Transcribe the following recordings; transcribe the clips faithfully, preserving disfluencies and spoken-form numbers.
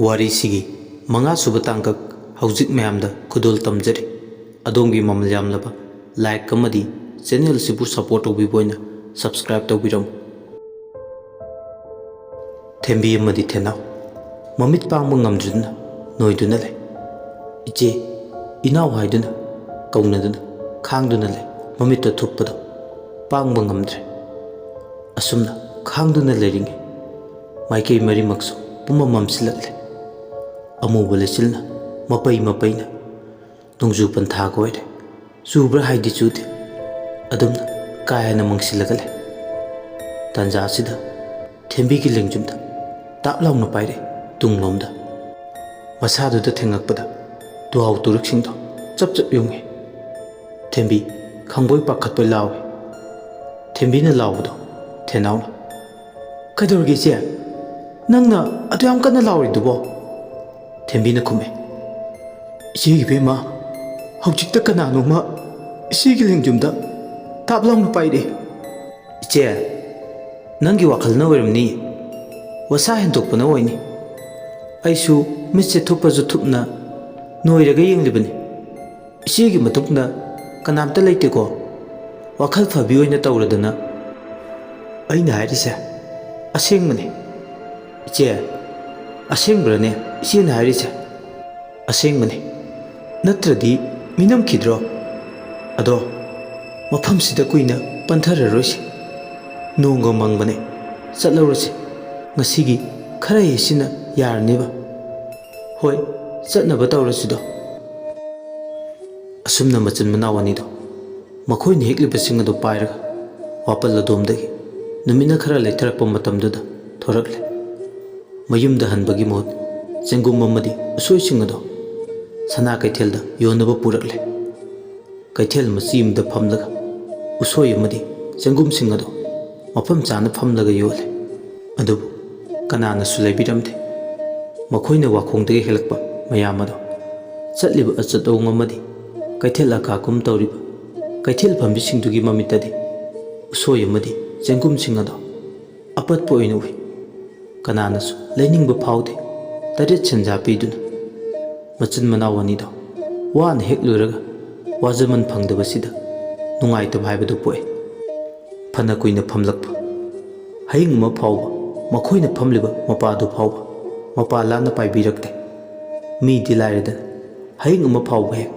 ꯋꯥꯔꯤꯁꯤꯒꯤ ꯃꯉꯥꯁꯨꯕ ꯇꯥꯡꯀꯛ ꯍꯧꯖꯤꯛ ꯃꯌꯥꯝꯗ ꯈꯨꯗꯣꯜ ꯇꯝꯖꯔꯤ꯫ ꯑꯗꯣꯝꯒꯤ ꯃꯃꯜ ꯌꯥꯝꯂꯕ like ꯑꯃꯗꯤ channel ꯑꯁꯤꯕꯨ support ꯇꯧꯕꯤꯕ ꯑꯣꯏꯅ subscribe ꯇꯧꯕꯤꯔꯝꯃꯨ꯫ ꯊꯦꯝꯕꯤ ꯑꯃꯗꯤ ꯊꯦꯅꯥꯎ ꯃꯃꯤꯠ ꯄꯥꯡꯕ ꯉꯝꯗ꯭ꯔꯗꯨꯅ ꯅꯣꯏꯗꯨꯅ ꯂꯩ꯫ "ꯏꯆꯦ, ꯏꯅꯥꯎ" ꯍꯥꯏꯗꯨꯅ ꯀꯧꯅꯗꯨꯅ ꯈꯥꯡꯗꯨꯅ ꯂꯩ꯫ ꯃꯃꯤꯠꯇ ꯊꯨꯞꯄꯗꯣ ꯄꯥꯡꯕ ꯉꯝꯗ꯭ꯔꯦ꯫ ꯑꯁꯨꯝꯅ ꯈꯥꯡꯗꯨꯅ ꯂꯩꯔꯤꯉꯩ ꯃꯥꯏꯀꯩ ꯃꯔꯤꯃꯛꯁꯨ ꯄꯨꯝꯃꯝ ꯃꯝꯁꯤꯜꯂꯛꯂꯦ꯫ ꯑꯃꯨꯕ ꯂꯩꯆꯤꯜꯅ ꯃꯄꯩ ꯃꯄꯩꯅ ꯅꯣꯡꯖꯨ ꯄꯟꯊꯥꯒ ꯑꯣꯏꯔꯦ꯫ ꯆꯨꯕ꯭ꯔꯥ ꯍꯥꯏꯗꯤ ꯆꯨꯗꯦ꯫ ꯑꯗꯨꯝꯅ ꯀꯥ ꯍꯦꯟꯅ ꯃꯪꯁꯤꯜꯂꯒ ꯂꯩ꯫ ꯇꯥꯟꯖꯥ ꯑꯁꯤꯗ ꯊꯦꯝꯕꯤꯒꯤ ꯂꯦꯡꯖꯨꯝꯗ ꯇꯥꯞ ꯂꯥꯎꯅ ꯄꯥꯏꯔꯦ ꯇꯨꯡꯂꯣꯝꯗ꯫ ꯃꯁꯥꯗꯨꯗ ꯊꯦꯡꯉꯛꯄꯗ ꯇꯨꯍꯥꯎ ꯇꯨꯔꯨꯛꯁꯤꯡꯗꯣ ꯆꯞ ꯆꯞ ꯌꯨꯡꯉꯤ꯫ ꯊꯦꯝꯕꯤ ꯈꯪꯕꯣꯏ ꯄꯥꯈꯠꯄꯣꯏ ꯂꯥꯎꯏ꯫ ꯊꯦꯝꯕꯤꯅ ꯂꯥꯎꯕꯗꯣ ꯊꯦꯅꯥꯎꯅ, "ꯀꯩꯗꯧꯔꯒꯦ ꯏꯆꯦ? ꯅꯪꯅ ꯑꯗꯨ ꯌꯥꯝ ꯀꯟꯅ ꯂꯥꯎꯔꯤꯗꯨꯕꯣ?" ꯊꯦꯝꯕꯤꯅ ꯈꯨꯝꯃꯦ, "ꯏꯆꯦ ꯏꯕꯦꯝꯃ, ꯍꯧꯖꯤꯛꯇ ꯀꯅꯥꯅꯣꯝꯃ ꯏꯆꯦꯒꯤ ꯂꯦꯡꯖꯨꯝꯗ ꯇꯥꯞ ꯂꯥꯎꯅ ꯄꯥꯏꯔꯛꯑꯦ꯫" "ꯏꯆꯦ, ꯅꯪꯒꯤ ꯋꯥꯈꯜꯅ ꯑꯣꯏꯔꯝꯅꯤ꯫ ꯋꯥꯁꯥ ꯍꯦꯟꯗꯣꯛꯄꯅ ꯑꯣꯏꯅꯤ꯫ ꯑꯩꯁꯨ ꯃꯤꯠꯁꯦ ꯊꯨꯞꯄꯁꯨ ꯊꯨꯞꯅ ꯅꯣꯏꯔꯒ ꯌꯦꯡꯂꯤꯕꯅꯤ꯫ ꯏꯆꯦꯒꯤ ꯃꯇꯨꯡꯗ ꯀꯅꯥꯝꯇ ꯂꯩꯇꯦꯀꯣ꯫ ꯋꯥꯈꯜ ꯐꯕꯤ ꯑꯣꯏꯅ ꯇꯧꯔꯗꯅ꯫" "ꯑꯩꯅ ꯍꯥꯏꯔꯤꯁꯦ ꯑꯁꯦꯡꯕꯅꯤ꯫ ꯏꯆꯦ, ꯑꯁꯦꯡꯕ꯭ꯔꯅꯦ ꯏꯆꯦꯅ ꯍꯥꯏꯔꯤꯁꯦ?" "ꯑꯁꯦꯡꯕꯅꯤ꯫ ꯅꯠꯇ꯭ꯔꯗꯤ ꯃꯤꯅꯝꯈꯤꯗ꯭ꯔꯣ? ꯑꯗꯣ ꯃꯐꯝꯁꯤꯗ ꯀꯨꯏꯅ ꯄꯟꯊꯔꯔꯣꯏꯁꯤ꯫ ꯅꯣꯡꯒ ꯃꯪꯕꯅꯦ꯫ ꯆꯠꯂꯧꯔꯁꯤ꯫ ꯉꯁꯤꯒꯤ ꯈꯔ ꯍꯦꯛꯁꯤꯅ ꯌꯥꯔꯅꯦꯕ꯫ ꯍꯣꯏ, ꯆꯠꯅꯕ ꯇꯧꯔꯁꯤꯗꯣ꯫" ꯑꯁꯨꯝꯅ ꯃꯆꯤꯟ ꯃꯅꯥꯎ ꯑꯅꯤꯗꯣ ꯃꯈꯣꯏꯅ ꯍꯦꯛꯂꯤꯕꯁꯤꯡ ꯑꯗꯨ ꯄꯥꯏꯔꯒ ꯋꯥꯄꯜ ꯑꯗꯣꯝꯗꯒꯤ ꯅꯨꯃꯤꯠꯅ ꯈꯔ ꯂꯩꯊꯔꯛꯄ ꯃꯇꯝꯗꯨꯗ ꯊꯣꯔꯛꯂꯦ꯫ ꯃꯌꯨꯝꯗ ꯍꯟꯕꯒꯤ ꯃꯍꯨꯠ ꯆꯦꯡꯒꯨꯝ ꯑꯃꯗꯤ ꯎꯁꯣꯏꯁꯤꯡ ꯑꯗꯣ ꯁꯅꯥ ꯀꯩꯊꯦꯜꯗ ꯌꯣꯟꯅꯕ ꯄꯨꯔꯛꯂꯦ꯫ ꯀꯩꯊꯦꯜ ꯃꯆꯤ ꯑꯃꯗ ꯐꯝꯂꯒ ꯎꯁꯣꯏ ꯑꯃꯗꯤ ꯆꯦꯡꯒꯨꯝꯁꯤꯡ ꯑꯗꯨ ꯃꯐꯝ ꯆꯥꯅ ꯐꯝꯂꯒ ꯌꯣꯜꯂꯤ꯫ ꯑꯗꯨꯕꯨ ꯀꯅꯥꯅꯁꯨ ꯂꯩꯕꯤꯔꯝꯗꯦ꯫ ꯃꯈꯣꯏꯅ ꯋꯥꯈꯣꯡꯗꯒꯤ ꯍꯦꯜꯂꯛꯄ ꯃꯌꯥꯝ ꯑꯗꯣ ꯆꯠꯂꯤꯕ ꯑꯆꯠ ꯑꯋꯣꯡ ꯑꯃꯗꯤ ꯀꯩꯊꯦꯜ ꯑꯀꯥ ꯑꯀꯨꯝ ꯇꯧꯔꯤꯕ ꯀꯩꯊꯦꯜ ꯐꯝꯕꯤꯁꯤꯡꯗꯨꯒꯤ ꯃꯃꯤꯠꯇꯗꯤ ꯎꯁꯣꯏ ꯑꯃꯗꯤ ꯆꯦꯡꯒꯨꯝꯁꯤꯡ ꯑꯗꯣ ꯑꯄꯠꯄ ꯑꯣꯏꯅ ꯎꯏ꯫ ꯀꯅꯥꯅꯁꯨ ꯂꯩꯅꯤꯡꯕ ꯐꯥꯎꯗꯦ꯫ ꯇꯔꯦꯠ ꯁꯦꯟꯖꯥ ꯄꯤꯗꯨꯅ ꯃꯆꯤꯟ ꯃꯅꯥꯎ ꯑꯅꯤꯗꯣ ꯋꯥꯅ ꯍꯦꯛ ꯂꯣꯏꯔꯒ ꯋꯥꯖꯃꯟ ꯐꯪꯗꯕꯁꯤꯗ ꯅꯨꯡꯉꯥꯏꯇꯕ ꯍꯥꯏꯕꯗꯨ ꯄꯣꯛꯑꯦ꯫ ꯐꯅ ꯀꯨꯏꯅ ꯐꯝꯂꯛꯄ ꯍꯌꯤꯡ ꯑꯃ ꯐꯥꯎꯕ ꯃꯈꯣꯏꯅ ꯐꯝꯂꯤꯕ ꯃꯄꯥꯗꯨ ꯐꯥꯎꯕ ꯃꯄꯥ ꯂꯥꯟꯅ ꯄꯥꯏꯕꯤꯔꯛꯇꯦ꯫ ꯃꯤꯗꯤ ꯂꯥꯏꯔꯗꯅ ꯍꯌꯤꯡ ꯑꯃ ꯐꯥꯎꯕ ꯍꯦꯛ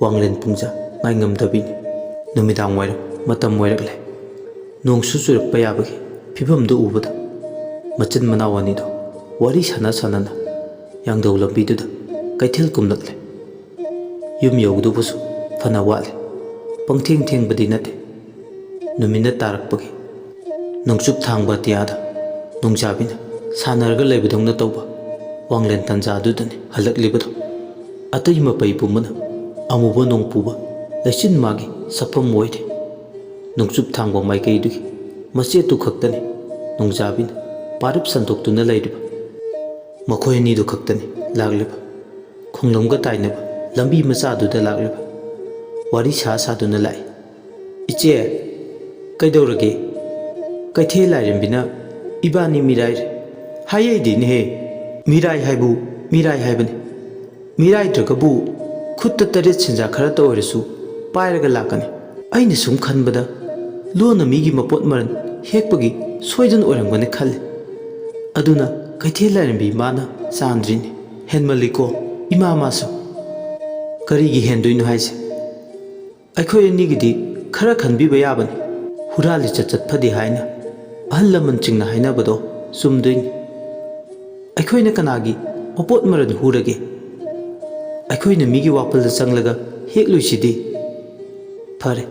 ꯋꯥꯡꯂꯦꯟ ꯄꯨꯡꯖꯥ ꯉꯥꯏꯉꯝꯗꯕꯤꯅꯤ꯫ ꯅꯨꯃꯤꯗꯥꯡ ꯋꯥꯏꯔꯝ ꯃꯇꯝ ꯑꯣꯏꯔꯛꯂꯦ꯫ ꯅꯣꯡꯁꯨ ꯆꯨꯔꯛꯄ ꯌꯥꯕꯒꯤ ꯐꯤꯕꯝꯗꯨ ꯎꯕꯗ ꯃꯆꯤꯟ ꯃꯅꯥꯎ ꯑꯅꯤꯗꯣ ꯋꯥꯔꯤ ꯁꯥꯟꯅ ꯁꯥꯟꯅꯅ ꯌꯥꯡꯗꯧ ꯂꯝꯕꯤꯗꯨꯗ ꯀꯩꯊꯦꯜ ꯀꯨꯝꯂꯛꯂꯦ꯫ ꯌꯨꯝ ꯌꯧꯒꯗꯧꯕꯁꯨ ꯐꯅ ꯋꯥꯠꯂꯦ꯫ ꯄꯪꯊꯦꯡ ꯊꯦꯡꯕꯗꯤ ꯅꯠꯇꯦ꯫ ꯅꯨꯃꯤꯠꯅ ꯇꯥꯔꯛꯄꯒꯤ ꯅꯣꯡꯆꯨꯞ ꯊꯥꯡꯕ ꯑꯇꯤꯌꯥꯗ ꯅꯣꯡꯖꯥꯕꯤꯅ ꯁꯥꯟꯅꯔꯒ ꯂꯩꯕꯗꯧꯅ ꯇꯧꯕ ꯋꯥꯡꯂꯦꯟ ꯇꯟꯖꯥꯗꯨꯗꯅꯤ ꯍꯜꯂꯛꯂꯤꯕꯗꯣ꯫ ꯑꯇꯩ ꯃꯄꯩ ꯄꯨꯝꯕꯅ ꯑꯃꯨꯕ ꯅꯣꯡ ꯄꯨꯕ ꯂꯩꯆꯤꯟ ꯃꯥꯒꯤ ꯁꯛꯐꯝ ꯑꯣꯏꯔꯤ꯫ ꯅꯣꯡꯆꯨꯞ ꯊꯥꯡꯕ ꯃꯥꯏꯀꯩꯗꯨꯒꯤ ꯃꯆꯦꯠꯇꯨ ꯈꯛꯇꯅꯤ ꯅꯣꯡꯖꯥꯕꯤꯅ ꯄꯥꯔꯤꯞ ꯁꯟꯗꯣꯛꯇꯨꯅ ꯂꯩꯔꯤꯕ꯫ ꯃꯈꯣꯏ ꯑꯅꯤꯗꯨ ꯈꯛꯇꯅꯤ ꯂꯥꯛꯂꯤꯕ꯫ ꯈꯣꯡꯂꯝꯒ ꯇꯥꯏꯅꯕ ꯂꯝꯕꯤ ꯃꯆꯥꯗꯨꯗ ꯂꯥꯛꯂꯤꯕ꯫ ꯋꯥꯔꯤ ꯁꯥ ꯁꯥꯗꯨꯅ ꯂꯥꯛꯏ꯫ "ꯏꯆꯦ, ꯀꯩꯗꯧꯔꯒꯦ? ꯀꯩꯊꯦꯜ ꯂꯥꯏꯔꯦꯝꯕꯤꯅ ꯏꯕꯥꯅꯤ ꯃꯤꯔꯥꯏꯔꯦ ꯍꯥꯏꯌꯩꯗꯦꯅꯦꯍꯦ꯫ ꯃꯤꯔꯥꯏ ꯍꯥꯏꯕꯨ ꯃꯤꯔꯥꯏ ꯍꯥꯏꯕꯅꯤ꯫ ꯃꯤꯔꯥꯏꯗ꯭ꯔꯒꯕꯨ ꯈꯨꯠꯇ ꯇꯔꯦꯠ ꯁꯦꯟꯖꯥ ꯈꯔꯇ ꯑꯣꯏꯔꯁꯨ ꯄꯥꯏꯔꯒ ꯂꯥꯛꯀꯅꯤ꯫ ꯑꯩꯅ ꯁꯨꯝ ꯈꯟꯕꯗ ꯂꯣꯟꯅ ꯃꯤꯒꯤ ꯃꯄꯣꯠ ꯃꯔꯟ ꯍꯦꯛꯄꯒꯤ ꯁꯣꯏꯗꯅ ꯑꯣꯏꯔꯝꯒꯅꯤ ꯈꯜꯂꯤ꯫ ꯑꯗꯨꯅ ꯀꯩꯊꯦꯜ ꯂꯥꯏꯔꯦꯝꯕꯤ ꯃꯥꯅ ꯆꯥꯟꯗ꯭ꯔꯤꯅꯤ꯫ ꯍꯦꯟꯃꯜꯂꯤꯀꯣ ꯏꯃꯥ ꯃꯥꯁꯨ꯫ ꯀꯔꯤꯒꯤ ꯍꯦꯟꯗꯣꯏꯅꯣ ꯍꯥꯏꯁꯦ? ꯑꯩꯈꯣꯏ ꯑꯅꯤꯒꯤꯗꯤ ꯈꯔ ꯈꯟꯕꯤꯕ ꯌꯥꯕꯅꯤ꯫ ꯍꯨꯔꯥꯜꯂꯤ ꯆꯠꯆꯠ ꯐꯗꯦ ꯍꯥꯏꯅ ꯑꯍꯜ ꯂꯃꯟꯁꯤꯡꯅ ꯍꯥꯏꯅꯕꯗꯣ ꯆꯨꯝꯗꯣꯏꯅꯤ꯫ ꯑꯩꯈꯣꯏꯅ ꯀꯅꯥꯒꯤ ꯃꯄꯣꯠ ꯃꯔꯟ ꯍꯨꯔꯒꯦ? ꯑꯩꯈꯣꯏꯅ ꯃꯤꯒꯤ ꯋꯥꯄꯜꯗ ꯆꯪꯂꯒ ꯍꯦꯛꯂꯨꯏꯁꯤꯗꯤ꯫ ꯐꯔꯦ,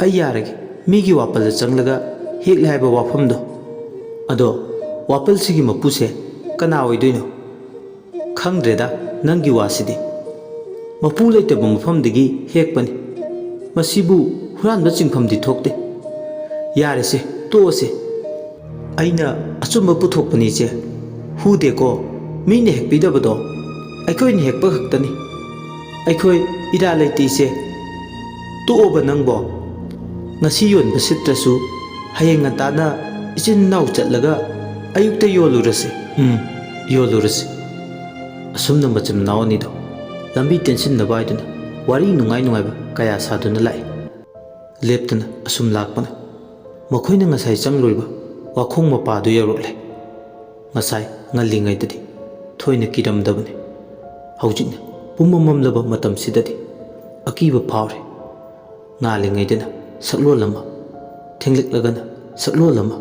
ꯑꯩ ꯌꯥꯔꯒꯦ ꯃꯤꯒꯤ ꯋꯥꯄꯜꯗ ꯆꯪꯂꯒ ꯍꯦꯛꯂꯦ ꯍꯥꯏꯕ ꯋꯥꯐꯝꯗꯣ꯫ ꯑꯗꯣ ꯋꯥꯄꯜꯁꯤꯒꯤ ꯃꯄꯨꯁꯦ ꯀꯅꯥ ꯑꯣꯏꯗꯣꯏꯅꯣ? ꯈꯪꯗ꯭ꯔꯦꯗ ꯅꯪꯒꯤ ꯋꯥꯁꯤꯗꯤ꯫ ꯃꯄꯨ ꯂꯩꯇꯕ ꯃꯐꯝꯗꯒꯤ ꯍꯦꯛꯄꯅꯤ꯫ ꯃꯁꯤꯕꯨ ꯍꯨꯔꯥꯟꯕ ꯆꯤꯡꯐꯝꯗꯤ ꯊꯣꯛꯇꯦ꯫ ꯌꯥꯔꯦꯁꯦ, ꯇꯣꯛꯑꯁꯦ꯫ ꯑꯩꯅ ꯑꯆꯨꯝꯕ ꯄꯨꯊꯣꯛꯄꯅꯤ, ꯏꯆꯦ꯫ ꯍꯨꯗꯦꯀꯣ, ꯃꯤꯅ ꯍꯦꯛꯄꯤꯗꯕꯗꯣ ꯑꯩꯈꯣꯏꯅ ꯍꯦꯛꯄ ꯈꯛꯇꯅꯤ꯫ ꯑꯩꯈꯣꯏ ꯏꯔꯥ ꯂꯩꯇꯦ, ꯏꯆꯦ꯫ ꯇꯣꯛꯑꯣꯕ ꯅꯪꯕꯣ꯫ ꯉꯁꯤ ꯌꯣꯟꯕ ꯁꯤꯠꯇ꯭ꯔꯁꯨ ꯍꯌꯦꯡ ꯉꯟꯇꯥꯅ ꯏꯆꯤꯟ ꯏꯅꯥꯎ ꯆꯠꯂꯒ ꯑꯌꯨꯛꯇ ꯌꯣꯜꯂꯨꯔꯁꯤ꯫ ꯎꯝ, ꯌꯣꯜꯂꯨꯔꯁꯤ꯫ ꯑꯁꯨꯝꯅ ꯃꯆꯤꯟ ꯃꯅꯥꯎ ꯑꯅꯤꯗꯣ ꯂꯝꯕꯤ ꯇꯦꯟꯁꯤꯟꯅꯕ ꯍꯥꯏꯗꯨꯅ ꯋꯥꯔꯤ ꯅꯨꯡꯉꯥꯏ ꯅꯨꯡꯉꯥꯏꯕ ꯀꯌꯥ ꯁꯥꯗꯨꯅ ꯂꯥꯛꯏ꯫ ꯂꯦꯞꯇꯅ ꯑꯁꯨꯝ ꯂꯥꯛꯄꯅ ꯃꯈꯣꯏꯅ ꯉꯁꯥꯏ ꯆꯪꯂꯨꯔꯤꯕ ꯋꯥꯈꯣꯡ ꯃꯄꯥꯗꯨ ꯌꯧꯔꯛꯂꯦ꯫ ꯉꯁꯥꯏ ꯉꯜꯂꯤꯉꯩꯗꯗꯤ ꯊꯣꯏꯅ ꯀꯤꯔꯝꯗꯕꯅꯤ꯫ ꯍꯧꯖꯤꯛꯅ ꯄꯨꯝꯃꯝ ꯃꯝꯂꯕ ꯃꯇꯝꯁꯤꯗꯗꯤ ꯑꯀꯤꯕ ꯐꯥꯎꯔꯦ꯫ ꯉꯥꯜꯂꯤꯉꯩꯗꯅ ꯁꯛꯂꯣꯟ ꯑꯃ, ꯊꯦꯡꯂꯛꯂꯒꯅ ꯁꯛꯂꯣꯟ ꯑꯃ,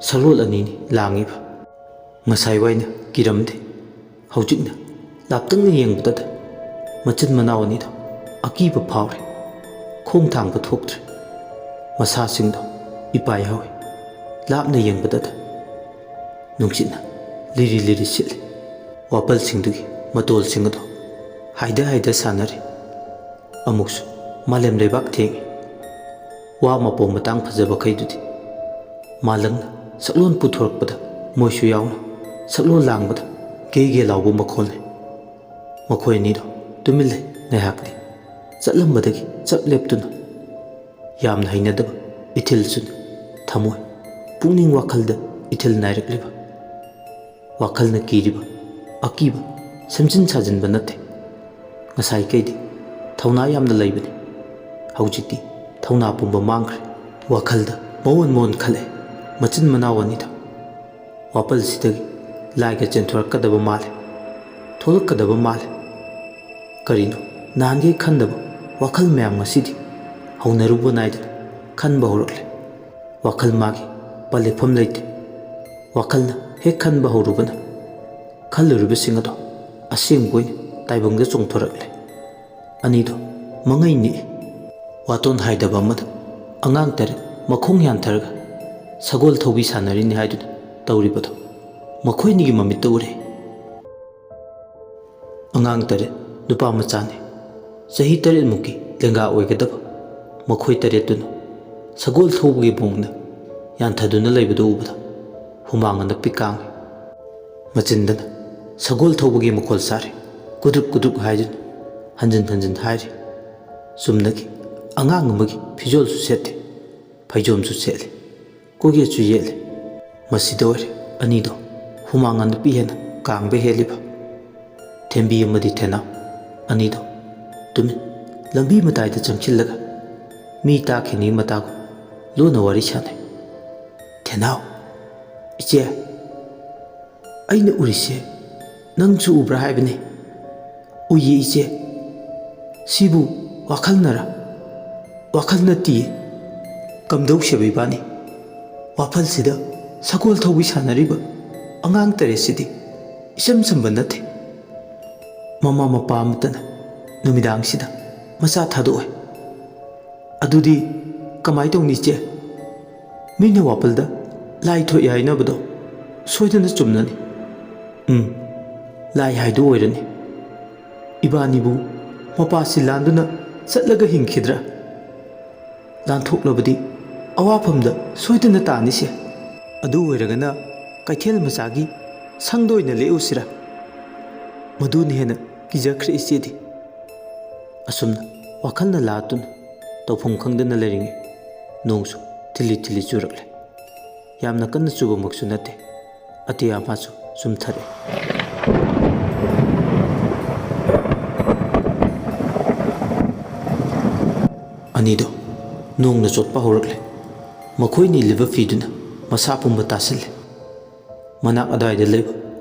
ꯁꯛꯂꯣꯟ ꯑꯅꯤꯅꯤ ꯂꯥꯡꯉꯤꯕ꯫ ꯉꯁꯥꯏ ꯋꯥꯏꯅ ꯀꯤꯔꯝꯗꯦ, ꯍꯧꯖꯤꯛꯅ ꯂꯥꯞꯇꯛꯅ ꯌꯦꯡꯕꯗꯗ ꯃꯆꯤꯟ ꯃꯅꯥꯎ ꯑꯅꯤꯗꯣ ꯑꯀꯤꯕ ꯐꯥꯎꯔꯦ꯫ ꯈꯣꯡ ꯊꯥꯡꯕ ꯊꯣꯛꯇ꯭ꯔꯦ꯫ ꯃꯁꯥꯁꯤꯡꯗꯣ ꯏꯄꯥꯏ ꯍꯧꯏ꯫ ꯂꯥꯞꯅ ꯌꯦꯡꯕꯗꯗ ꯅꯨꯡꯁꯤꯠꯅ ꯂꯤꯔꯤ ꯂꯤꯔꯤ ꯁꯤꯠꯂꯤ꯫ ꯋꯥꯄꯜꯁꯤꯡꯗꯨꯒꯤ ꯃꯇꯣꯜꯁꯤꯡ ꯑꯗꯣ ꯍꯥꯏꯗ ꯍꯥꯏꯗ ꯁꯥꯟꯅꯔꯤ꯫ ꯑꯃꯨꯛꯁꯨ ꯃꯥꯂꯦꯝ ꯂꯩꯕꯥꯛ ꯊꯦꯡꯏ꯫ ꯋꯥ ꯃꯄꯣꯝ ꯃꯇꯥꯡ ꯐꯖꯕꯈꯩꯗꯨꯗꯤ ꯃꯥꯂꯪꯅ ꯁꯛꯂꯣꯟ ꯄꯨꯊꯣꯔꯛꯄꯗ ꯃꯣꯏꯁꯨ ꯌꯥꯎꯅ ꯁꯛꯂꯣꯟ ꯂꯥꯡꯕꯗ ꯒꯦ ꯒꯦ ꯂꯥꯎꯕ ꯃꯈꯣꯜꯅꯤ꯫ ꯃꯈꯣꯏ ꯑꯅꯤꯗꯣ ꯇꯨꯃꯤꯟ ꯂꯩ ꯉꯥꯏꯍꯥꯛꯇꯤ꯫ ꯆꯠꯂꯝꯕꯗꯒꯤ ꯆꯞ ꯂꯦꯞꯇꯨꯅ ꯌꯥꯝꯅ ꯍꯩꯅꯗꯕ ꯏꯊꯤꯜꯁꯨꯅꯤ꯫ ꯊꯃꯣꯏ, ꯄꯨꯛꯅꯤꯡ, ꯋꯥꯈꯜꯗ ꯏꯊꯤꯜ ꯅꯥꯏꯔꯛꯂꯤꯕ꯫ ꯋꯥꯈꯜꯅ ꯀꯤꯔꯤꯕ, ꯑꯀꯤꯕ ꯁꯦꯝꯖꯤꯟ ꯁꯥꯖꯤꯟꯕ ꯅꯠꯇꯦ꯫ ꯉꯁꯥꯏꯈꯩꯗꯤ ꯊꯧꯅꯥ ꯌꯥꯝꯅ ꯂꯩꯕꯅꯤ꯫ ꯍꯧꯖꯤꯛꯇꯤ ꯊꯧꯅꯥ ꯄꯨꯝꯕ ꯃꯥꯡꯈ꯭ꯔꯦ꯫ ꯋꯥꯈꯜꯗ ꯃꯑꯣꯟ ꯃꯑꯣꯟ ꯈꯜꯂꯦ꯫ ꯃꯆꯤꯟ ꯃꯅꯥꯎ ꯑꯅꯤꯗꯣ ꯋꯥꯄꯜꯁꯤꯗꯒꯤ ꯂꯥꯏꯒ ꯆꯦꯟꯊꯣꯔꯛꯀꯗꯕ ꯃꯥꯜꯂꯦ꯫ ꯊꯣꯛꯂꯛꯀꯗꯕ ꯃꯥꯜꯂꯦ꯫ ꯀꯔꯤꯅꯣ ꯅꯍꯥꯟꯒꯩ ꯈꯟꯗꯕ ꯋꯥꯈꯜ ꯃꯌꯥꯝ ꯉꯁꯤꯗꯤ ꯍꯧꯅꯔꯨꯕ ꯅꯥꯏꯗꯅ ꯈꯟꯕ ꯍꯧꯔꯛꯂꯦ꯫ ꯋꯥꯈꯜ ꯃꯥꯒꯤ ꯄꯜꯂꯤꯐꯝ ꯂꯩꯇꯦ꯫ ꯋꯥꯈꯜꯅ ꯍꯦꯛ ꯈꯟꯕ ꯍꯧꯔꯨꯕꯅ ꯈꯜꯂꯨꯔꯤꯕꯁꯤꯡ ꯑꯗꯣ ꯑꯁꯦꯡꯕ ꯑꯣꯏꯅ ꯇꯥꯏꯕꯪꯗ ꯆꯣꯡꯊꯣꯔꯛꯂꯦ꯫ ꯑꯅꯤꯗꯣ ꯃꯉꯩ ꯅꯤꯛꯏ꯫ ꯋꯥꯇꯣꯟ ꯍꯥꯏꯗꯕ ꯑꯃꯗ ꯑꯉꯥꯡ ꯇꯔꯦꯠ ꯃꯈꯣꯡ ꯌꯥꯟꯊꯔꯒ ꯁꯒꯣꯜ ꯊꯧꯕꯤ ꯁꯥꯟꯅꯔꯤꯅꯤ ꯍꯥꯏꯗꯨꯅ ꯇꯧꯔꯤꯕꯗꯣ ꯃꯈꯣꯏꯅꯤꯒꯤ ꯃꯃꯤꯠꯇ ꯎꯔꯦ꯫ ꯑꯉꯥꯡ ꯇꯔꯦꯠ ꯅꯨꯄꯥ ꯃꯆꯥꯅꯤ꯫ ꯆꯍꯤ ꯇꯔꯦꯠꯃꯨꯛꯀꯤ ꯂꯦꯡꯒꯥ ꯑꯣꯏꯒꯗꯕ꯫ ꯃꯈꯣꯏ ꯇꯔꯦꯠꯇꯨꯅ ꯁꯒꯣꯜ ꯊꯧꯕꯒꯤ ꯃꯑꯣꯡꯗ ꯌꯥꯟꯊꯗꯨꯅ ꯂꯩꯕꯗꯨ ꯎꯕꯗ ꯍꯨꯃꯥꯡ ꯑꯅꯞꯄꯤ ꯀꯥꯡꯏ꯫ ꯃꯆꯤꯟꯗꯅ ꯁꯒꯣꯜ ꯊꯧꯕꯒꯤ ꯃꯈꯣꯜ ꯁꯥꯔꯤ, ꯀꯨꯗ꯭ꯔꯨꯛ ꯀꯨꯗ꯭ꯔꯨꯛ ꯍꯥꯏꯗꯨꯅ ꯍꯟꯖꯤꯟ ꯍꯟꯖꯤꯟ ꯍꯥꯏꯔꯤ꯫ ꯆꯨꯝꯅꯒꯤ ꯑꯉꯥꯡ ꯑꯃꯒꯤ ꯐꯤꯖꯣꯜꯁꯨ ꯁꯦꯠꯇꯦ, ꯐꯩꯖꯣꯝꯁꯨ ꯁꯦꯠꯂꯤ, ꯀꯣꯛꯌꯦꯠꯁꯨ ꯌꯦꯠꯂꯤ꯫ ꯃꯁꯤꯗ ꯑꯣꯏꯔꯦ ꯑꯅꯤꯗꯣ ꯍꯨꯃꯥꯡ ꯑꯅꯞꯄꯤ ꯍꯦꯟꯅ ꯀꯥꯡꯕ ꯍꯦꯜꯂꯤꯕ꯫ ꯊꯦꯝꯕꯤ ꯑꯃꯗꯤ ꯊꯦꯅꯥꯎ ꯑꯅꯤꯗꯣ ꯇꯨꯃꯤꯟ ꯂꯝꯕꯤ ꯃꯇꯥꯏꯗ ꯆꯪꯁꯤꯜꯂꯒ ꯃꯤ ꯇꯥꯈꯤꯅꯤ ꯃꯇꯥꯒꯨꯝ ꯂꯣꯟꯅ ꯋꯥꯔꯤ ꯁꯥꯟꯅꯩ꯫ "ꯊꯦꯅꯥꯎ, ꯏꯆꯦ, ꯑꯩꯅ ꯎꯔꯤꯁꯦ ꯅꯪꯁꯨ ꯎꯕ꯭ꯔꯥ ꯍꯥꯏꯕꯅꯦ?" "ꯎꯏꯌꯦ ꯏꯆꯦ꯫ ꯁꯤꯕꯨ ꯋꯥꯈꯜꯅꯔꯥ?" "ꯋꯥꯈꯜ ꯅꯠꯇꯤꯌꯦ꯫ ꯀꯝꯗꯧꯁꯦꯕ ꯏꯕꯥꯅꯤ? ꯋꯥꯐꯜꯁꯤꯗ ꯁꯒꯣꯜ ꯊꯧꯕꯤ ꯁꯥꯟꯅꯔꯤꯕ ꯑꯉꯥꯡ ꯇꯔꯦꯠꯁꯤꯗꯤ ꯏꯆꯝ ꯆꯝꯕ ꯅꯠꯇꯦ꯫ ꯃꯃꯥ ꯃꯄꯥ ꯑꯃꯠꯇꯅ ꯅꯨꯃꯤꯗꯥꯡꯁꯤꯗ ꯃꯆꯥ ꯊꯥꯗꯣꯛꯑꯣꯏ꯫ ꯑꯗꯨꯗꯤ ꯀꯃꯥꯏ ꯇꯧꯅꯤ ꯏꯆꯦ? ꯃꯤꯅ ꯋꯥꯄꯜꯗ ꯂꯥꯏ ꯊꯣꯛꯏ ꯍꯥꯏꯅꯕꯗꯣ ꯁꯣꯏꯗꯅ ꯆꯨꯝꯅꯅꯤ꯫ ꯎꯝ, ꯂꯥꯏ ꯍꯥꯏꯗꯨ ꯑꯣꯏꯔꯅꯤ꯫ ꯏꯕꯥꯅꯤꯕꯨ ꯃꯄꯥꯁꯤ ꯂꯥꯟꯗꯨꯅ ꯆꯠꯂꯒ ꯍꯤꯡꯈꯤꯗ꯭ꯔꯥ? ꯂꯥꯟꯊꯣꯛꯂꯕꯗꯤ ꯑꯋꯥꯐꯝꯗ ꯁꯣꯏꯗꯅ ꯇꯥꯅꯤꯁꯦ꯫ ꯑꯗꯨ ꯑꯣꯏꯔꯒꯅ ꯀꯩꯊꯦꯜ ꯃꯆꯥꯒꯤ ꯁꯪꯗ ꯑꯣꯏꯅ ꯂꯦꯛꯎꯁꯤꯔꯥ? ꯃꯗꯨꯅ ꯍꯦꯟꯅ ꯀꯤꯖꯈ꯭ꯔꯦ ꯏꯆꯦꯗꯤ꯫" ꯑꯁꯨꯝꯅ ꯋꯥꯈꯜꯅ ꯂꯥꯠꯇꯨꯅ ꯇꯧꯐꯝ ꯈꯪꯗꯅ ꯂꯩꯔꯤꯉꯩ ꯅꯣꯡꯁꯨ ꯊꯤꯜꯂꯤ ꯊꯤꯜꯂꯤ ꯆꯨꯔꯛꯂꯦ꯫ ꯌꯥꯝꯅ ꯀꯟꯅ ꯆꯨꯕꯃꯛꯁꯨ ꯅꯠꯇꯦ, ꯑꯇꯤꯌꯥ ꯃꯥꯁꯨ ꯆꯨꯝꯊꯔꯛꯑꯦ꯫ ꯑꯅꯤꯗꯣ ꯅꯣꯡꯅ ꯆꯣꯠꯄ ꯍꯧꯔꯛꯂꯦ꯫ ꯃꯈꯣꯏꯅ ꯏꯜꯂꯤꯕ ꯐꯤꯗꯨꯅ ꯃꯁꯥ ꯄꯨꯝꯕ ꯇꯥꯁꯤꯜꯂꯦ꯫ ꯃꯅꯥꯛ ꯑꯗꯨꯋꯥꯏꯗ ꯂꯩꯕ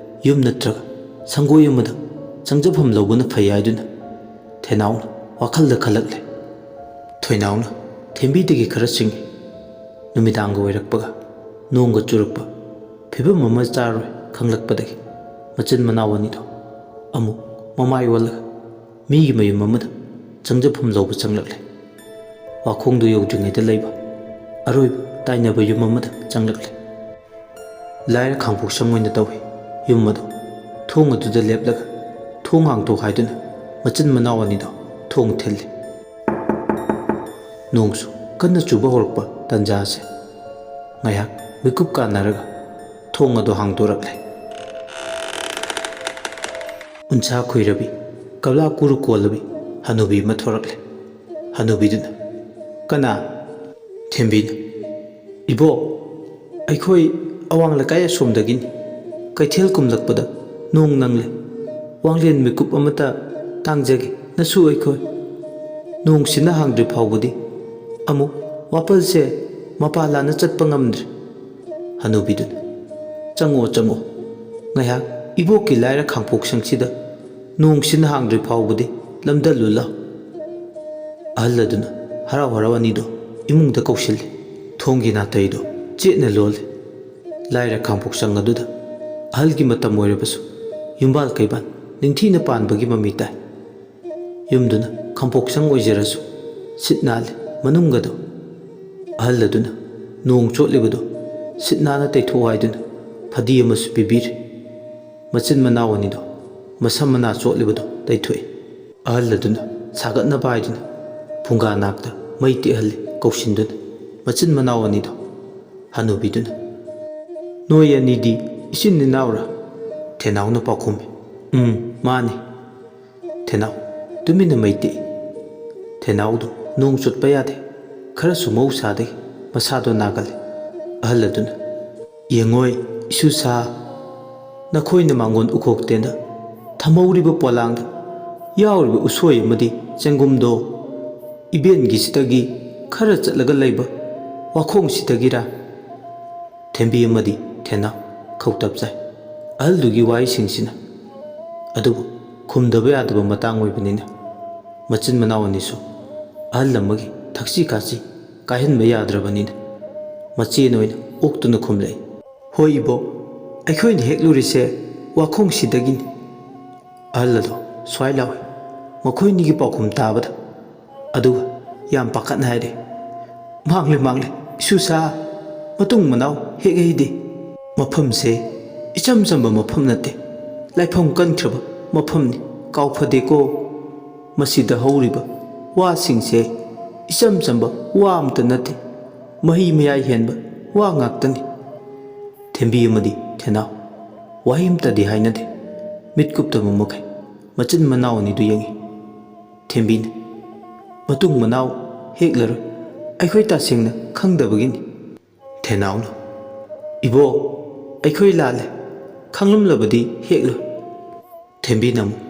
ꯌꯨꯝ ꯅꯠꯇ꯭ꯔꯒ ꯁꯪꯒꯣꯏ ꯑꯃꯗ ꯆꯪꯖꯐꯝ ꯂꯧꯕꯅ ꯐꯩ ꯍꯥꯏꯗꯨꯅ ꯊꯦꯅꯥꯎꯅ ꯋꯥꯈꯜꯗ ꯈꯜꯂꯛꯂꯦ꯫ ꯊꯣꯏꯅꯥꯎꯅ ꯊꯦꯝꯕꯤꯗꯒꯤ ꯈꯔ ꯆꯤꯡꯏ꯫ ꯅꯨꯃꯤꯗꯥꯡꯒ ꯑꯣꯏꯔꯛꯄꯒ ꯅꯣꯡꯒ ꯆꯨꯔꯛꯄ, ꯐꯤꯕꯝ ꯑꯃ ꯆꯥꯔꯣꯏ ꯈꯪꯂꯛꯄꯗꯒꯤ ꯃꯆꯤꯟ ꯃꯅꯥꯎ ꯑꯅꯤꯗꯣ ꯑꯃꯨꯛ ꯃꯃꯥꯏ ꯑꯣꯜꯂꯒ ꯃꯤꯒꯤ ꯃꯌꯨꯝ ꯑꯃꯗ ꯆꯪꯖꯐꯝ ꯂꯧꯕ ꯆꯪꯂꯛꯂꯦ꯫ ꯋꯥꯈꯣꯡꯗꯨ ꯌꯧꯗ꯭ꯔꯤꯉꯩꯗ ꯂꯩꯕ ꯑꯔꯣꯏꯕ ꯇꯥꯏꯅꯕ ꯌꯨꯝ ꯑꯃꯗ ꯆꯪꯂꯛꯂꯦ꯫ ꯂꯥꯏꯔ ꯈꯥꯡꯄꯣꯛꯁꯪ ꯑꯣꯏꯅ ꯇꯧꯏ꯫ ꯌꯨꯝ ꯑꯗꯨ ꯊꯣꯡ ꯑꯗꯨꯗ ꯂꯦꯞꯂꯒ ꯊꯣꯡ ꯍꯥꯡꯗꯣꯛ ꯍꯥꯏꯗꯨꯅ ꯃꯆꯤꯟ ꯃꯅꯥꯎ ꯑꯅꯤꯗꯣ ꯊꯣꯡ ꯊꯤꯜꯂꯤ꯫ ꯅꯣꯡꯁꯨ ꯀꯟꯅ ꯆꯨꯕ ꯍꯧꯔꯛꯄ ꯇꯥꯟꯖꯥꯁꯦ, ꯉꯥꯏꯍꯥꯛ ꯃꯤꯀꯨꯞ ꯀꯥꯟꯅꯔꯒ ꯊꯣꯡ ꯑꯗꯨ ꯍꯥꯡꯗꯣꯔꯛꯂꯦ꯫ ꯎꯟꯁꯥ ꯈꯨꯏꯔꯕꯤ, ꯀꯕꯂꯥ ꯀꯨꯔꯨ ꯀꯣꯜꯂꯕꯤ ꯍꯅꯨꯕꯤ ꯑꯃ ꯊꯣꯔꯛꯂꯦ꯫ ꯍꯅꯨꯕꯤꯗꯨꯅ, "ꯀꯅꯥ?" ꯊꯦꯝꯕꯤꯅ, "ꯏꯕꯣꯛ, ꯑꯩꯈꯣꯏ ꯑꯋꯥꯡ ꯂꯩꯀꯥꯏ ꯑꯁꯣꯝꯗꯒꯤꯅꯤ꯫ ꯀꯩꯊꯦꯜ ꯀꯨꯝꯂꯛꯄꯗ ꯅꯣꯡ ꯅꯪꯂꯦ꯫ ꯋꯥꯡꯂꯦꯟ ꯃꯤꯀꯨꯞ ꯑꯃꯇ ꯇꯥꯡꯖꯒꯦ꯫ ꯅꯁꯨ ꯑꯩꯈꯣꯏ ꯅꯣꯡꯁꯤꯅ ꯍꯥꯡꯗ꯭ꯔꯤ ꯐꯥꯎꯕꯗꯤ ꯑꯃꯨꯛ ꯋꯥꯄꯜꯁꯦ ꯃꯄꯥ ꯂꯥꯟꯅ ꯆꯠꯄ ꯉꯝꯗ꯭ꯔꯦ꯫" ꯍꯅꯨꯕꯤꯗꯨꯅ, "ꯆꯪꯉꯣ, ꯆꯪꯉꯣ꯫ ꯉꯥꯏꯍꯥꯛ ꯏꯕꯣꯛꯀꯤ ꯂꯥꯏꯔ ꯈꯥꯡꯄꯣꯛꯁꯪꯁꯤꯗ ꯅꯣꯡꯁꯤꯅ ꯍꯥꯡꯗ꯭ꯔꯤ ꯐꯥꯎꯕꯗꯤ ꯂꯝꯗꯜꯂꯨ ꯂꯥꯎ꯫" ꯑꯍꯜ ꯑꯗꯨꯅ ꯍꯔꯥꯎ ꯍꯔꯥꯎ ꯑꯅꯤꯗꯣ ꯏꯃꯨꯡꯗ ꯀꯧꯁꯤꯜꯂꯤ꯫ ꯊꯣꯡꯒꯤ ꯅꯥꯇꯩꯗꯣ ꯆꯦꯠꯅ ꯂꯣꯜꯂꯤ꯫ ꯂꯥꯏꯔ ꯈꯥꯡꯄꯣꯛꯁꯪ ꯑꯗꯨꯗ ꯑꯍꯜꯒꯤ ꯃꯇꯝ ꯑꯣꯏꯔꯕꯁꯨ ꯌꯨꯝꯕꯥꯜ ꯀꯩꯕꯥꯜ ꯅꯤꯡꯊꯤꯅ ꯄꯥꯟꯕꯒꯤ ꯃꯃꯤ ꯇꯥꯏ꯫ ꯌꯨꯝꯗꯨꯅ ꯈꯥꯡꯄꯣꯛꯁꯪ ꯑꯣꯏꯖꯔꯁꯨ ꯁꯤꯠ ꯅꯥꯜꯂꯤ ꯃꯅꯨꯡꯒꯗꯣ꯫ ꯑꯍꯜ ꯑꯗꯨꯅ ꯅꯣꯡ ꯆꯣꯠꯂꯤꯕꯗꯣ ꯁꯤꯠ ꯅꯥꯟꯅ ꯇꯩꯊꯣꯛꯎ ꯍꯥꯏꯗꯨꯅ ꯐꯗꯤ ꯑꯃꯁꯨ ꯄꯤꯕꯤꯔꯤ꯫ ꯃꯆꯤꯟ ꯃꯅꯥꯎ ꯑꯅꯤꯗꯣ ꯃꯁꯝ ꯃꯅꯥ ꯆꯣꯠꯂꯤꯕꯗꯣ ꯇꯩꯊꯣꯛꯏ꯫ ꯑꯍꯜ ꯑꯗꯨꯅ ꯁꯥꯒꯠꯅꯕ ꯍꯥꯏꯗꯨꯅ ꯐꯨꯡꯒꯥ ꯅꯥꯛꯇ ꯃꯩ ꯇꯦꯛꯍꯜꯂꯤ ꯀꯧꯁꯤꯟꯗꯨꯅ꯫ ꯃꯆꯤꯟ ꯃꯅꯥꯎ ꯑꯅꯤꯗꯣ ꯍꯅꯨꯕꯤꯗꯨꯅ, "ꯅꯣꯏ ꯑꯅꯤꯗꯤ ꯏꯆꯤꯟ ꯏꯅꯥꯎꯔꯥ?" ꯊꯦꯅꯥꯎꯅ ꯄꯥꯎꯈꯨꯝꯃꯤ꯫ "ꯎꯝ, ꯃꯥꯅꯤ꯫" ꯊꯦꯅꯥꯎ ꯇꯨꯃꯤꯟꯅ ꯃꯩ ꯇꯦꯛꯏ꯫ ꯊꯦꯅꯥꯎꯗꯨ ꯅꯣꯡ ꯆꯣꯠꯄ ꯌꯥꯗꯦ, ꯈꯔꯁꯨ ꯃꯍꯧꯁꯥꯗꯒꯤ ꯃꯁꯥꯗꯣ ꯅꯥꯒꯜꯂꯤ꯫ ꯑꯍꯜ ꯑꯗꯨꯅ, "ꯌꯦꯡꯉꯣꯏ, ꯏꯁꯨ ꯁꯥ, ꯅꯈꯣꯏꯅ ꯃꯥꯡꯒꯣꯟ ꯎꯈꯣꯛꯇꯦꯅ ꯊꯝꯍꯧꯔꯤꯕ ꯄꯣꯂꯥꯡꯗ ꯌꯥꯎꯔꯤꯕ ꯎꯁꯣꯏ ꯑꯃꯗꯤ ꯆꯦꯡꯒꯨꯝꯗꯣ ꯏꯕꯦꯟꯒꯤꯁꯤꯗꯒꯤ ꯈꯔ ꯆꯠꯂꯒ ꯂꯩꯕ ꯋꯥꯈꯣꯡꯁꯤꯗꯒꯤꯔꯥ?" ꯊꯦꯝꯕꯤ ꯑꯃꯗꯤ ꯊꯦꯅꯥꯎ ꯈꯧꯇꯞ ꯆꯥꯏ ꯑꯍꯜꯗꯨꯒꯤ ꯋꯥꯍꯩꯁꯤꯡꯁꯤꯅ꯫ ꯑꯗꯨꯕꯨ ꯈꯨꯝꯗꯕ ꯌꯥꯗꯕ ꯃꯇꯥꯡ ꯑꯣꯏꯕꯅꯤꯅ ꯃꯆꯤꯟ ꯃꯅꯥꯎ ꯑꯅꯤꯁꯨ ꯑꯍꯜ ꯑꯃꯒꯤ ꯊꯛꯁꯤ ꯈꯥꯁꯤ ꯀꯥꯏꯍꯟꯕ ꯌꯥꯗ꯭ꯔꯕꯅꯤꯅ ꯃꯆꯦꯅ ꯑꯣꯏꯅ ꯑꯣꯛꯇꯨꯅ ꯈꯨꯝꯂꯛꯏ, "ꯍꯣꯏ ꯏꯕꯣꯛ, ꯑꯩꯈꯣꯏꯅ ꯍꯦꯛꯂꯨꯔꯤꯁꯦ ꯋꯥꯈꯣꯡꯁꯤꯗꯒꯤꯅꯤ꯫" ꯑꯍꯜ ꯑꯗꯣ ꯁ꯭ꯋꯥꯏ ꯂꯥꯎꯏ꯫ ꯃꯈꯣꯏꯅꯤꯒꯤ ꯄꯥꯎꯈꯨꯝ ꯇꯥꯕꯗ ꯑꯗꯨꯒ ꯌꯥꯝ ꯄꯥꯈꯠꯅ ꯍꯥꯏꯔꯦ, "ꯃꯥꯡꯂꯦ, ꯃꯥꯡꯂꯦ, ꯏꯁꯨ ꯁꯥ, ꯃꯇꯨꯡ ꯃꯅꯥꯎ ꯍꯦꯛ ꯍꯩꯗꯦ꯫ ꯃꯐꯝꯁꯦ ꯏꯆꯝ ꯆꯝꯕ ꯃꯐꯝ ꯅꯠꯇꯦ, ꯂꯥꯏꯐꯝ ꯀꯟꯈ꯭ꯔꯕ ꯃꯐꯝꯅꯤ, ꯀꯥꯎ ꯐꯗꯦꯀꯣ꯫ ꯃꯁꯤꯗ ꯍꯧꯔꯤꯕ ꯋꯥꯁꯤꯡꯁꯦ ꯏꯆꯝ ꯆꯝꯕ ꯋꯥ ꯑꯃꯇ ꯅꯠꯇꯦ, ꯃꯍꯤ ꯃꯌꯥꯏ ꯍꯦꯟꯕ ꯋꯥ ꯉꯥꯛꯇꯅꯤ꯫ ꯊꯦꯝꯕꯤ ꯑꯃꯗꯤ ꯊꯦꯅꯥꯎ ꯋꯥꯍꯩ ꯑꯃꯇꯗꯤ ꯍꯥꯏꯅꯗꯦ, ꯃꯤꯠ ꯀꯨꯞꯇꯕ ꯃꯈꯩ ꯃꯆꯤꯟ ꯃꯅꯥꯎ ꯑꯅꯤꯗꯨ ꯌꯦꯡꯏ꯫ ꯊꯦꯝꯕꯤꯅ, "ꯃꯇꯨꯡ ꯃꯅꯥꯎ ꯍꯦꯛꯂꯔꯣꯏ, ꯑꯩꯈꯣꯏ ꯇꯁꯦꯡꯅ ꯈꯪꯗꯕꯒꯤꯅꯤ"꯫ ꯊꯦꯅꯥꯎꯅ, "ꯏꯕꯣꯛ, ꯑꯩꯈꯣꯏ ꯂꯥꯜꯂꯦ, ꯈꯪꯂꯝꯂꯕꯗꯤ ꯍꯦꯛꯂꯣꯏ"꯫ ꯊꯦꯝꯕꯤꯅ ꯑꯃꯨꯛ,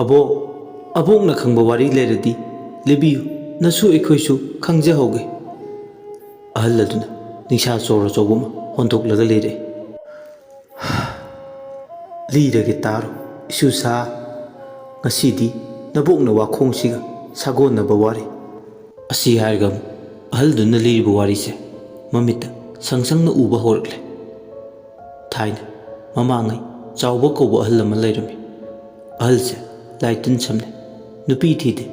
"ꯑꯕꯣꯛ, ꯑꯕꯣꯛꯅ ꯈꯪꯕ ꯋꯥꯔꯤ ꯂꯩꯔꯗꯤ ꯂꯤꯕꯤꯌꯨ, ꯅꯁꯨ ꯑꯩꯈꯣꯏꯁꯨ ꯈꯪꯖꯍꯧꯒꯦ"꯫ ꯑꯍꯜ ꯑꯗꯨꯅ ꯅꯤꯡꯁꯥ ꯆꯣꯔ ꯑꯆꯧꯕ ꯑꯃ ꯍꯣꯟꯗꯣꯛꯂꯒ ꯂꯩꯔꯛꯏ꯫ "ꯂꯤꯔꯒꯦ ꯇꯥꯔꯣ, ꯏꯁꯨꯁꯥ꯫ ꯉꯁꯤꯗꯤ ꯅꯕꯣꯛꯅ ꯋꯥꯈꯣꯡꯁꯤꯒ ꯁꯥꯒꯣꯟꯅꯕ ꯋꯥꯔꯤ"꯫ ꯑꯁꯤ ꯍꯥꯏꯔꯒ ꯑꯃꯨꯛ ꯑꯍꯜꯗꯨꯅ ꯂꯤꯔꯤꯕ ꯋꯥꯔꯤꯁꯦ ꯃꯃꯤꯠꯇ ꯁꯪ ꯁꯪꯅ ꯎꯕ ꯍꯧꯔꯛꯂꯦ꯫ ꯊꯥꯏꯅ ꯃꯃꯥꯡꯉꯩ ꯆꯥꯎꯕ ꯀꯧꯕ ꯑꯍꯜ ꯑꯃ ꯂꯩꯔꯝꯃꯤ꯫ ꯑꯍꯜꯁꯦ ꯂꯥꯏ ꯇꯤꯟ ꯁꯝꯅꯩ, ꯅꯨꯄꯤ ꯊꯤꯗꯦ,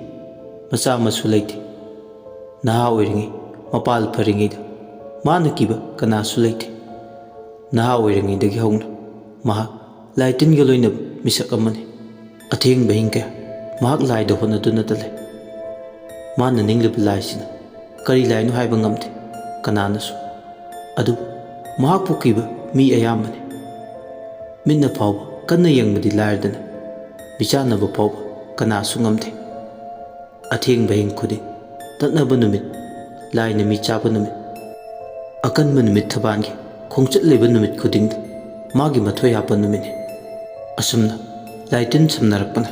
ꯃꯆꯥ ꯃꯁꯨ ꯂꯩꯇꯦ꯫ ꯅꯍꯥ ꯑꯣꯏꯔꯤꯉꯩ, ꯃꯄꯥꯜ ꯐꯔꯤꯉꯩꯗ ꯃꯥꯅ ꯀꯤꯕ ꯀꯅꯥꯁꯨ ꯂꯩꯇꯦ꯫ ꯅꯍꯥ ꯑꯣꯏꯔꯤꯉꯩꯗꯒꯤ ꯍꯧꯅ ꯃꯍꯥꯛ ꯂꯥꯏ ꯇꯤꯟꯒ ꯂꯣꯏꯅꯕ ꯃꯤꯁꯛ ꯑꯃꯅꯤ꯫ ꯑꯊꯦꯡꯕ ꯑꯍꯤꯡ ꯀꯌꯥ ꯃꯍꯥꯛ ꯂꯥꯏꯗ ꯍꯣꯠꯅꯗꯨꯅꯇ ꯂꯩ꯫ ꯃꯥꯅ ꯅꯤꯡꯂꯤꯕ ꯂꯥꯏꯁꯤꯅ ꯀꯔꯤ ꯂꯥꯏꯅꯣ ꯍꯥꯏꯕ ꯉꯝꯗꯦ ꯀꯅꯥꯅꯁꯨ꯫ ꯑꯗꯨꯕꯨ ꯃꯍꯥꯛꯄꯨ ꯀꯤꯕ ꯃꯤ ꯑꯌꯥꯝꯕꯅꯤ꯫ ꯃꯤꯠꯅ ꯐꯥꯎꯕ ꯀꯟꯅ ꯌꯦꯡꯕꯗꯤ ꯂꯥꯏꯔꯗꯅ, ꯃꯤꯆꯥꯟꯅꯕ ꯐꯥꯎꯕ ꯀꯅꯥꯁꯨ ꯉꯝꯗꯦ꯫ ꯑꯊꯦꯡꯕ ꯑꯍꯤꯡ ꯈꯨꯗꯤꯡ, ꯇꯠꯅꯕ ꯅꯨꯃꯤꯠ, ꯂꯥꯏꯅ ꯃꯤ ꯆꯥꯕ ꯅꯨꯃꯤꯠ, ꯑꯀꯟꯕ ꯅꯨꯃꯤꯠ ꯊꯕꯥꯟꯒꯤ ꯈꯣꯡꯆꯠ ꯂꯩꯕ ꯅꯨꯃꯤꯠ ꯈꯨꯗꯤꯡꯗ ꯃꯥꯒꯤ ꯃꯊꯣꯏ ꯍꯥꯞꯄ ꯅꯨꯃꯤꯠꯅꯤ꯫ ꯑꯁꯨꯝꯅ ꯂꯥꯏ ꯇꯤꯟ ꯁꯝꯅꯔꯛꯄꯅ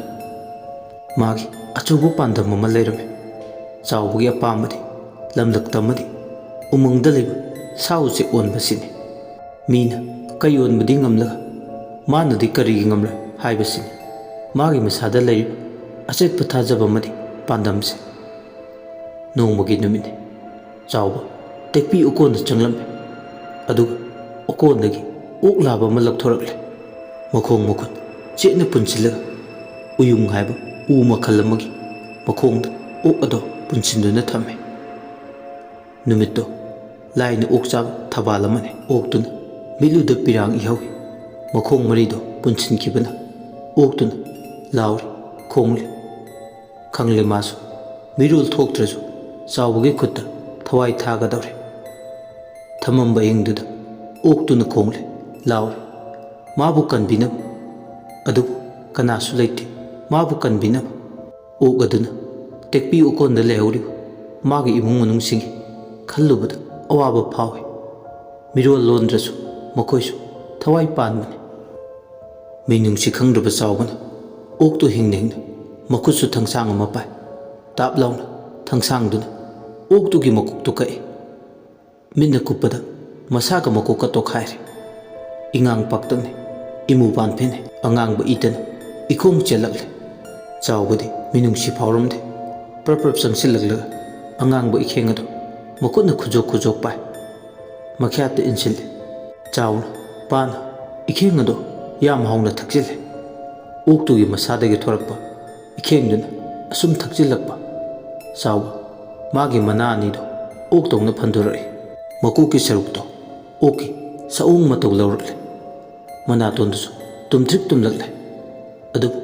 ꯃꯥꯒꯤ ꯑꯆꯧꯕ ꯄꯥꯟꯗꯝ ꯑꯃ ꯂꯩꯔꯝꯃꯤ꯫ ꯆꯥꯎꯕꯒꯤ ꯑꯄꯥꯝꯕꯗꯤ ꯂꯝꯂꯛꯇ ꯑꯃꯗꯤ ꯎꯃꯪꯗ ꯂꯩꯕ ꯁꯥ ꯎꯆꯦꯛ ꯑꯣꯟꯕꯁꯤꯅꯤ꯫ ꯃꯤꯅ ꯀꯩ ꯑꯣꯟꯕꯗꯤ ꯉꯝꯂꯒ ꯃꯥꯅꯗꯤ ꯀꯔꯤꯒꯤ ꯉꯝꯂꯣꯏ ꯍꯥꯏꯕꯁꯤꯅꯤ ꯃꯥꯒꯤ ꯃꯁꯥꯗ ꯂꯩꯔꯤꯕ ꯑꯆꯦꯠꯄ ꯊꯥꯖꯕ ꯑꯃꯗꯤ ꯄꯥꯟꯗꯝꯁꯦ꯫ ꯅꯣꯡꯃꯒꯤ ꯅꯨꯃꯤꯠꯅꯤ꯫ ꯆꯥꯎꯕ ꯇꯦꯛꯄꯤ ꯎꯀꯣꯟꯗ ꯆꯪꯂꯝꯃꯤ꯫ ꯑꯗꯨꯒ ꯎꯀꯣꯟꯗꯒꯤ ꯑꯣꯛ ꯂꯥꯕ ꯑꯃ ꯂꯧꯊꯣꯔꯛꯂꯦ꯫ ꯃꯈꯣꯡ ꯃꯈꯨꯠ ꯆꯦꯠꯅ ꯄꯨꯟꯁꯤꯜꯂꯒ ꯎꯌꯨꯡ ꯍꯥꯏꯕ ꯎ ꯃꯈꯜ ꯑꯃꯒꯤ ꯃꯈꯣꯡꯗ ꯑꯣꯛ ꯑꯗꯣ ꯄꯨꯟꯁꯤꯟꯗꯨꯅ ꯊꯝꯃꯤ꯫ ꯅꯨꯃꯤꯠꯇꯣ ꯂꯥꯏꯅ ꯑꯣꯛ ꯆꯥꯕ ꯊꯕꯥꯜ ꯑꯃꯅꯤ꯫ ꯑꯣꯛꯇꯨꯅ ꯃꯤꯠꯂꯨꯗ ꯄꯤꯔꯥꯡ ꯏꯍꯧꯏ꯫ ꯃꯈꯣꯡ ꯃꯔꯤꯗꯣ ꯄꯨꯟꯁꯤꯟꯈꯤꯕꯅ ꯑꯣꯛꯇꯨꯅ ꯂꯥꯎꯔꯤ, ꯈꯣꯡꯂꯤ꯫ ꯈꯪꯂꯦ ꯃꯥꯁꯨ, ꯃꯤꯔꯣꯜ ꯊꯣꯛꯇ꯭ꯔꯁꯨ ꯆꯥꯎꯕꯒꯤ ꯈꯨꯠꯇ ꯊꯋꯥꯏ ꯊꯥꯒꯗꯧꯔꯦ꯫ ꯊꯝꯃꯝꯕ ꯏꯪꯗꯨꯗ ꯑꯣꯛꯇꯨꯅ ꯈꯣꯡꯂꯦ, ꯂꯥꯎꯔꯦ, ꯃꯥꯕꯨ ꯀꯟꯕꯤꯅꯕ꯫ ꯑꯗꯨꯕꯨ ꯀꯅꯥꯁꯨ ꯂꯩꯇꯦ ꯃꯥꯕꯨ ꯀꯟꯕꯤꯅꯕ꯫ ꯑꯣꯛ ꯑꯗꯨꯅ ꯇꯦꯛꯄꯤ ꯑꯣꯀꯣꯟꯗ ꯂꯩꯍꯧꯔꯤꯕ ꯃꯥꯒꯤ ꯏꯃꯨꯡ ꯃꯅꯨꯡꯁꯤꯡꯒꯤ ꯈꯜꯂꯨꯕꯗ ꯑꯋꯥꯕ ꯐꯥꯎꯏ꯫ ꯃꯤꯔꯣꯜ ꯂꯣꯟꯗ꯭ꯔꯁꯨ ꯃꯈꯣꯏꯁꯨ ꯊꯋꯥꯏ ꯄꯥꯟꯕꯅꯤ꯫ ꯃꯤꯅꯨꯡꯁꯤ ꯈꯪꯗ꯭ꯔꯕ ꯆꯥꯎꯕꯅ ꯑꯣꯛꯇꯨ ꯍꯤꯡꯅ ꯍꯤꯡꯅ ꯃꯈꯨꯠꯁꯨ ꯊꯥꯡꯁꯥꯡ ꯑꯃ ꯄꯥꯏ꯫ ꯇꯥꯞ ꯂꯥꯎꯅ ꯊꯥꯡꯁꯥꯡꯗꯨꯅ ꯑꯣꯛꯇꯨꯒꯤ ꯃꯀꯣꯛꯇꯨ ꯀꯛꯏ꯫ ꯃꯤꯠꯅ ꯀꯨꯞꯄꯗ ꯃꯁꯥꯒ ꯃꯀꯣꯛꯀ ꯇꯣꯈꯥꯏꯔꯦ꯫ ꯏꯉꯥꯡ ꯄꯥꯛꯇꯛꯅꯦ, ꯏꯃꯨ ꯄꯥꯟꯐꯦꯅꯦ, ꯑꯉꯥꯡꯕ ꯏꯇꯅ ꯏꯈꯣꯡ ꯆꯦꯜꯂꯛꯂꯦ꯫ ꯆꯥꯎꯕꯗꯤ ꯃꯤꯅꯨꯡꯁꯤ ꯐꯥꯎꯔꯝꯗꯦ꯫ ꯄ꯭ꯔꯞ ꯄ꯭ꯔꯞ ꯆꯪꯁꯤꯜꯂꯛꯂꯒ ꯑꯉꯥꯡꯕ ꯏꯈꯦꯡ ꯑꯗꯨ ꯃꯈꯨꯠꯅ ꯈꯨꯖꯣꯛ ꯈꯨꯖꯣꯛ ꯄꯥꯏ꯫ ꯃꯈ꯭ꯌꯥꯠꯇ ꯏꯟꯁꯤꯜꯂꯤ꯫ ꯆꯥꯎꯅ, ꯄꯥꯅ ꯏꯈꯦꯡ ꯑꯗꯨ ꯌꯥꯝ ꯍꯥꯎꯅ ꯊꯛꯆꯤꯜꯂꯤ꯫ ꯑꯣꯛꯇꯨꯒꯤ ꯃꯁꯥꯗꯒꯤ ꯊꯣꯔꯛꯄ ꯏꯈꯦꯡꯗꯨꯅ ꯑꯁꯨꯝ ꯊꯛꯆꯤꯜꯂꯛꯄ꯫ ꯆꯥꯎꯕ ꯃꯥꯒꯤ ꯃꯅꯥ ꯑꯅꯤꯗꯨ ꯑꯣꯛꯇꯧꯅ ꯐꯟꯗꯣꯔꯛꯏ꯫ ꯃꯀꯣꯛꯀꯤ ꯁꯔꯨꯛꯇꯣ ꯑꯣꯛꯀꯤ ꯁꯑꯣꯡ ꯃꯇꯧ ꯂꯧꯔꯛꯂꯦ꯫ ꯃꯅꯥꯇꯣꯟꯗꯨꯁꯨ ꯇꯨꯝꯊ꯭ꯔꯤꯛ ꯇꯨꯝꯂꯛꯂꯦ꯫ ꯑꯗꯨꯕꯨ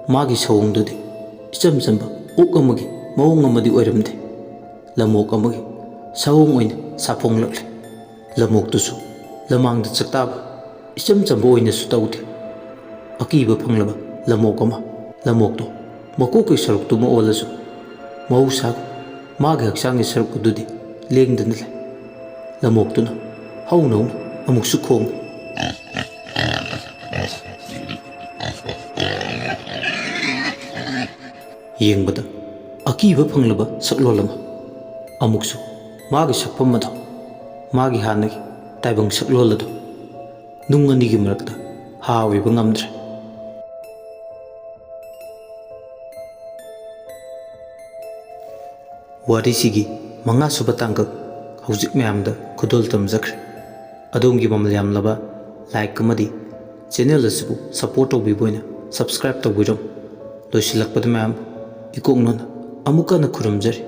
ꯃꯥꯒꯤ ꯁꯑꯣꯡꯗꯨꯗꯤ ꯏꯆꯝ ꯆꯝꯕ ꯑꯣꯛ ꯑꯃꯒꯤ ꯃꯑꯣꯡ ꯑꯃꯗꯤ ꯑꯣꯏꯔꯝꯗꯦ꯫ ꯂꯝꯑꯣꯛ ꯑꯃꯒꯤ ꯁꯑꯣꯡ ꯑꯣꯏꯅ ꯁꯥꯐꯣꯡꯂꯛꯂꯦ꯫ ꯂꯝꯑꯣꯛꯇꯨꯁꯨ ꯂꯃꯥꯡꯗ ꯆꯥꯛꯇꯥꯕ ꯏꯆꯝ ꯆꯝꯕ ꯑꯣꯏꯅꯁꯨ ꯇꯧꯗꯦ꯫ ꯑꯀꯤꯕ ꯐꯪꯂꯕ ꯂꯝꯑꯣꯛ ꯑꯃ꯫ ꯂꯝꯑꯣꯛꯇꯨ ꯃꯀꯣꯛꯀꯤ ꯁꯔꯨꯛꯇꯨꯃ ꯑꯣꯜꯂꯁꯨ ꯃꯍꯧꯁꯥꯒꯨꯝ ꯃꯥꯒꯤ ꯍꯛꯆꯥꯡꯒꯤ ꯁꯔꯨꯛ ꯑꯗꯨꯗꯤ ꯂꯦꯡꯗꯅ ꯂꯩ꯫ ꯂꯝꯑꯣꯛꯇꯨꯅ ꯍꯧꯅ ꯍꯧꯅ ꯑꯃꯨꯛꯁꯨ ꯈꯣꯡꯏ꯫ ꯌꯦꯡꯕꯗ ꯑꯀꯤꯕ ꯐꯪꯂꯕ ꯁꯛꯂꯣꯟ ꯑꯃ꯫ ꯑꯃꯨꯛꯁꯨ ꯃꯥꯒꯤ ꯁꯛꯐꯝ ꯑꯗꯣ, ꯃꯥꯒꯤ ꯍꯥꯟꯅꯒꯤ ꯇꯥꯏꯕꯪ ꯁꯛꯂꯣꯟ ꯑꯗꯣ ꯅꯨꯡ ꯑꯅꯤꯒꯤ ꯃꯔꯛꯇ ꯍꯥ ꯑꯣꯏꯕ ꯉꯝꯗ꯭ꯔꯦ꯫ ꯋꯥꯔꯤꯁꯤꯒꯤ ꯃꯉꯥꯁꯨꯕ ꯇꯥꯡꯀꯛ ꯍꯧꯖꯤꯛ ꯃꯌꯥꯝꯗ ꯈꯨꯗꯣꯜ ꯇꯝꯖꯈ꯭ꯔꯦ꯫ ꯑꯗꯣꯝꯒꯤ ꯃꯃꯜ ꯌꯥꯝꯂꯕ like ꯑꯃꯗꯤ channel ꯑꯁꯤꯕꯨ support ꯇꯧꯕꯤꯕ ꯑꯣꯏꯅ subscribe ꯇꯧꯕꯤꯔꯝꯃꯨ꯫ ꯂꯣꯏꯁꯤꯜꯂꯛꯄꯗ ꯃꯌꯥꯝ ꯏꯀꯣꯛꯅꯅ ꯑꯃꯨꯛꯀ ꯍꯟꯅ ꯈꯨꯔꯨꯝꯖꯔꯤ꯫